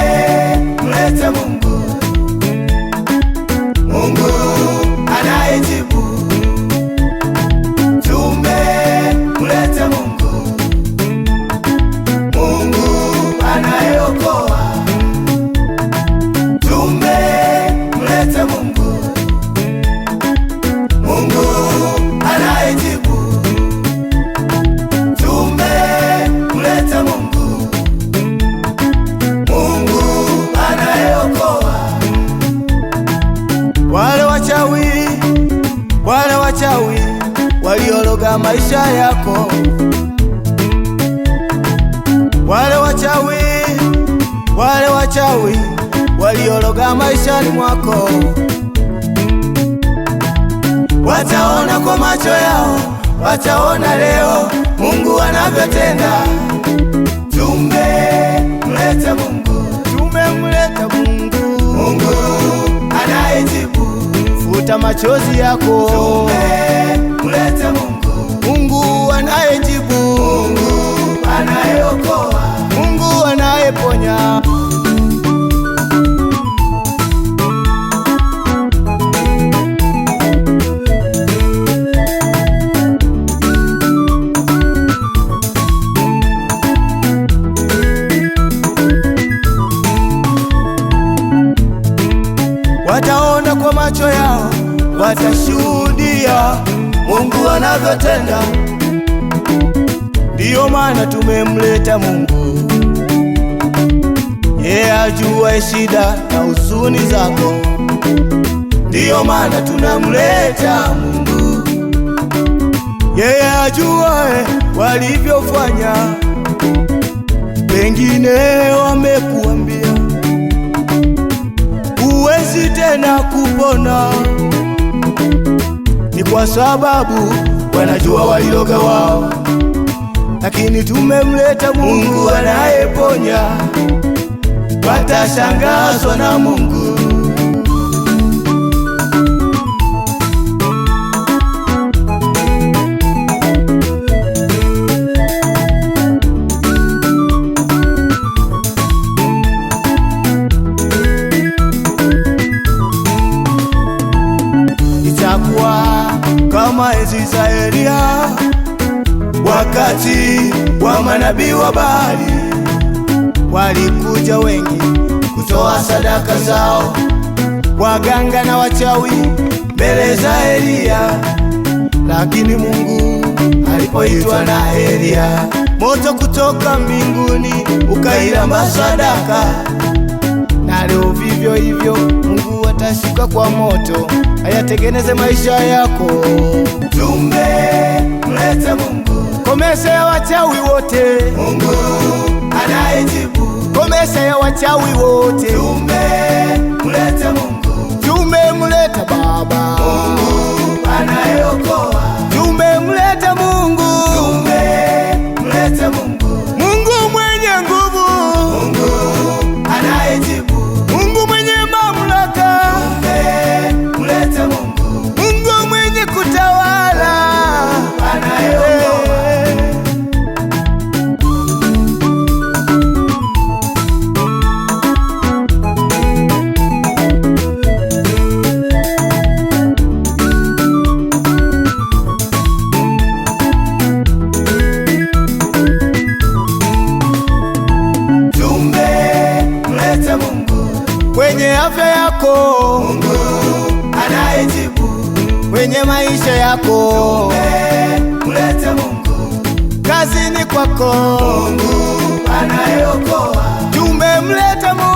Tumemleta Mungu, Mungu anayejibu. Tumemleta Mungu, Mungu anayeokoa. Tumemleta Mungu, Mungu anayejibu. Tumemleta Mungu, Mungu anayeokoa. Wale wachawi, wale wachawi waliologa maisha yako, wale wachawi, wale wachawi waliologa maishani mwako, wataona kwa macho yao, wataona leo Mungu anavyotenda. Tumemleta Mungu, Tumemleta Mungu, Mungu anayejibu. Futa machozi yako, Tumemleta Mungu, Mungu anayejibu, Mungu anayeokoa. Mungu anayeponya. Wataona kwa macho yao, watashuhudia Mungu anavyotenda. Ndiyo maana tumemleta Mungu, yeye ajua shida na huzuni zako. Ndiyo maana tunamleta Mungu, yeye ajua walivyofanya. Pengine wamekuambia huwezi tena kupona, ni kwa sababu wanajua waliloga wao, lakini tumemleta Mungu anayeponya. Watashangazwa na Mungu. Itakuwa kama enzi za Eliya, wakati wa manabii wa Baali. Walikuja wengi kutoa sadaka zao, waganga na wachawi mbele za Eliya, lakini Mungu alipoitwa na Eliya, moto kutoka mbinguni ukailamba sadaka. Na leo vivyo hivyo Mungu atashuka kwa moto ayatengeneze maisha yako. Tumemleta Mungu, Komesha ya wachawi wote, Mungu anayejibu. Komesha ya wachawi wote, Tumemleta Mungu, tumemleta Baba, Mungu anayeokoa. Tumemleta Mungu, Tumemleta Mungu, Mungu mwenye nguvu, Mungu anayejibu. Mungu mwenye mamlaka, Tumemleta Mungu, Mungu mwenye kutawala, anayeokoa. Tumemleta Mungu, Kwenye afya yako, Mungu anayejibu. Kwenye maisha yako, Tumemleta Mungu, kazini kwako, Mungu anayeokoa. Tumemleta Mungu.